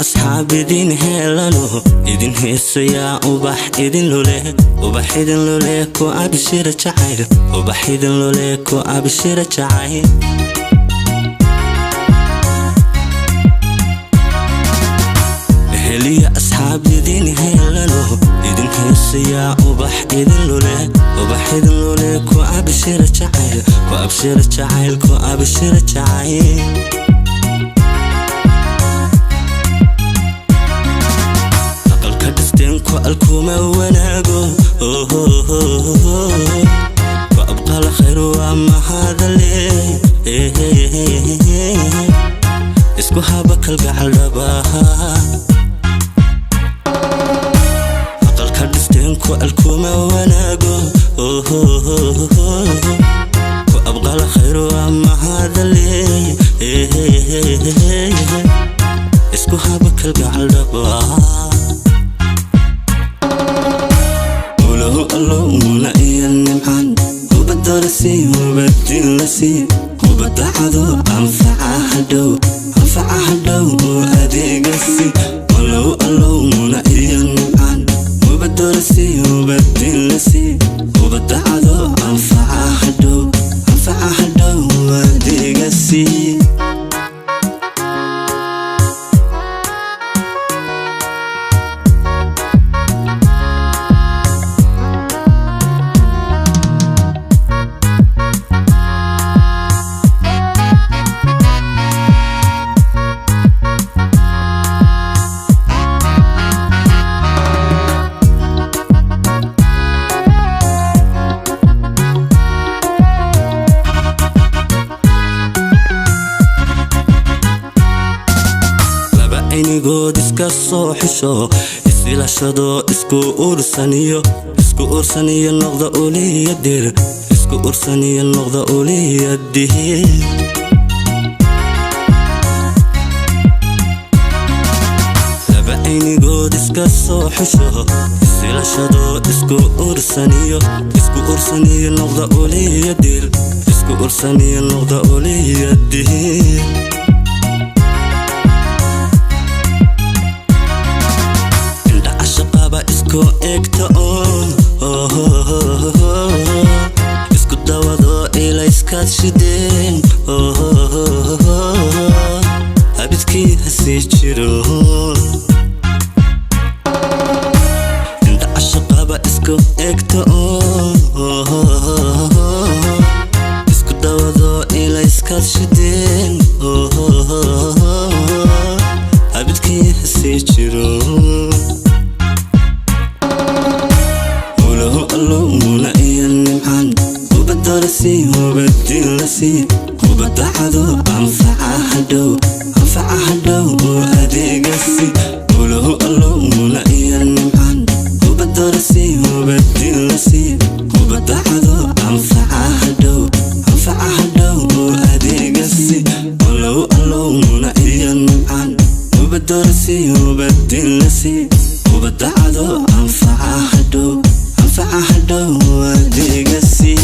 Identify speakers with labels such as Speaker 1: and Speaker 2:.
Speaker 1: Asxaab idin heelano, idin heesayaa, ubax idin lule, ubax idin lule, ku abshira jacayl, ubax idin lule, ku abshira jacayl. Heliya asxaab idin heelano, idin heesayaa, ubax idin lule, ubax idin lule, ku abshira jacayl, ku abshira jacayl, ku abshira jacayl. Aqalka dhisteen ku alkuma wanaago, ku abqala khayr waa mahadale, isku haba kalgacal dhabaha. Aqalka dhisteen ku alkuma wanaago, ku abqala khayr waa mahadale, isku haba kalgacal dhabaha. Ulahu allow muna iyo nimcaan hubadorasi hubadilasi hubadacado, anfaca hadhow, anfaca hadhow oo adeegasi. Ulahu allow muna iyo nimcaan hubadorasi hubadilasi hubadacado, anfaca hadhow, anfaca hadhow oo adeegasi. Laba aynigood iska soo xisho, isilashado, isku ursaniyo, isku ursaniyo, noqda uliya dir, isku ursaniyo, noqda uliya dihir. Laba aynigood iska soo xisho, isilashado, isku ursaniyo, isku ursaniyo, noqda uliya dir, isku ursaniyo, noqda uliya dihir. Indha cashaqaba isku egta oon isku dawado, ilayskaad shideen, habidkii hasii jiro. Indha cashaqaba isku egta oon isku dawado, ilayskaad shideen, habidkii hasii jiro. Ulahu allow muna iyo nimcaan hubadorasi hubadilasi hubadacado, anfaca hadhow, anfaca hadhow oo adeegasi. Ulahu allow muna iyo nimcaan hubadorasi hubadilasi hubadacado, anfaca hadhow, anfaca hadhow oo adeegasi. Ulahu allow muna iyo nimcaan hubadorasi hubadilasi hubadacado, anfaca hadhow, anfaca hadhow adeegasi.